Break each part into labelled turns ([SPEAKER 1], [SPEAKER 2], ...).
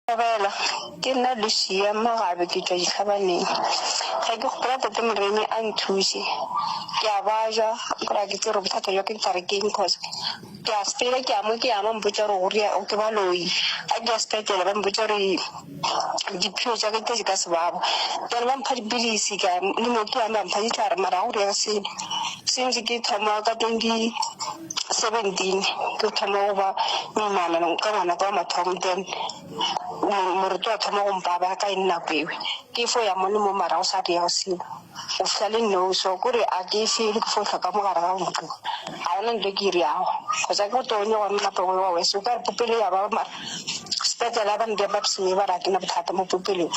[SPEAKER 1] Thobela, Ke nna Lucia Mogabe ke tšwa Dihlabaneng. Ge ke kgopela Tate Moremi a nthuše, ke a bajwa gore a ke tsebe gore bothata bja ka ke tla re keng cause ke a sepela ke ya mo ke ya ba mpotša gore go ria ke baloi, ga ke ya sepetlele ba mpotša gore diphio tša ka di ka se baba. Then ba mpha dipilisi ka le mo ke yang ba mpha dihlare mara ga go riega selo. Since ke thoma ka 2017 ke thoma go ba moimana ka ngwanaka wa mathomo then moruti wa thoma go mpaba ka eng nako ewe ke fo ya mo le mo mara go sa diega selo go fihla le nou so kore a ke fele ke fo hlwa ka mo gare ga ntlo ga gona ntho e ke e riago kgotsa ke go tonye gona nako engwe wa wese o ka re popelo ya baba mara sepetlele ba ndia pap smear ba re ga ke na bothata mo popelong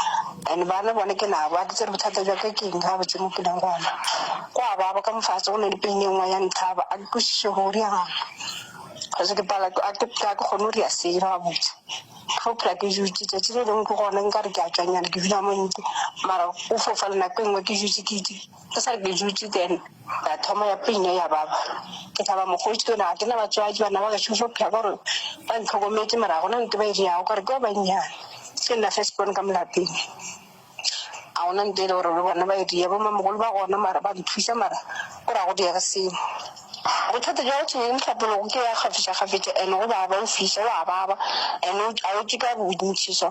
[SPEAKER 1] and bana bone ke nabo a ke tsere bothata bja ka ke eng ga botse mo ke leng gona go a baba ka mofatshe go ne le pain e nngwe ya nthaba a ke kwešiše go riagang cause ke pala a ke ga ke kgone go ria selo gabotse ge o phela ke dutše tšatši le lengwe ke gona nkare ke a tšwanyana ke dula mo ntle mara o fofale nako e nngwe ke dutše ke ke sa re ke dutše then ya thoma ya pain ya baba ke hlaba mokgoši ke ga ke na batswadi bana ba gešo fo phela ka gore ba ntlhokometše mara ga gona ntho ba e dirago ka gore ke ba bannyane ke nna first born ka mo lapeng. Ga gona nto e le gore le bona ba e dia. Bomamogolo ba gona mara ba nthuša mara ko ra go diega selo. Bothata bja go tshwenya ke mohlapologo ke ya kgafetša-kgafetša and go baba o fiša o a baba and ga o tšwe ka bontši so.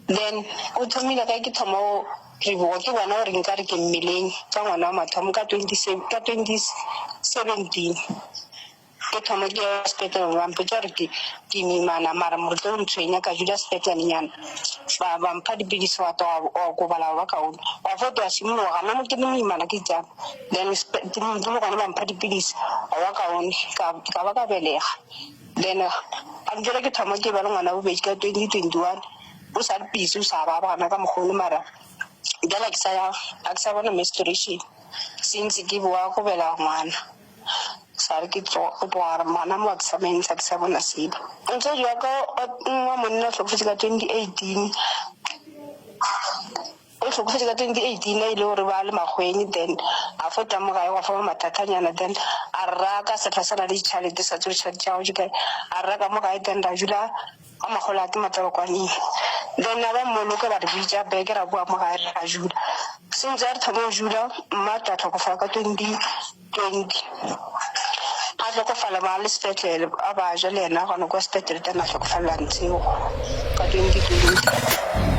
[SPEAKER 1] Then o thomile ge ke thoma go riboga ke bona gore nkare ke mmeleng ka ngwana wa mathomo ka 2017. Ke thoma ke ya sepetlele ba mpotša gore ke ke moimana mara moretlo o ntshwenya ka dula sepetlenyana ba ba mpha dipilisi wa tloga wa okobala wa ba kaone wa fo tloga simologa gana mo ke le moimana ke tšana then ke le gona ba mpha dipilisi wa ba kaone ka ka ba ka belega then a ntšwela ke thoma ke ba le ngwana bobedi ka 2021 o sa le busy o sa baba gana ka mokgolo mara bjale ke sa ya ga ke sa bona menstruation since ke boa go belega ngwana. Sa re ke tloga go tloga re ngwana mo a ke sa mo entsha ke sa bona selo. Motswadi wa ka wa monna o hlokofetše ka 2018. O hlokofetše ka 2018 a ile gore ba le makgweng then a fo tla mo gae gwa fo ba mathathanyana then a re raka sehla sa na le ditšhalete sa tsebe tšhelete tša gagwe di kae a re raka mo gae then ra dula ka makgolo a ke matlabakwaneng then a ba mmoloka ba re bitša back ra boa mo gae ra dula since a re thoma go dula mma a tla hlokofala ka 2020 a hlokofala ba le sepetlele a ba ja le yena gona kwa sepetlele then a hlokofalela ntshego ka 2020.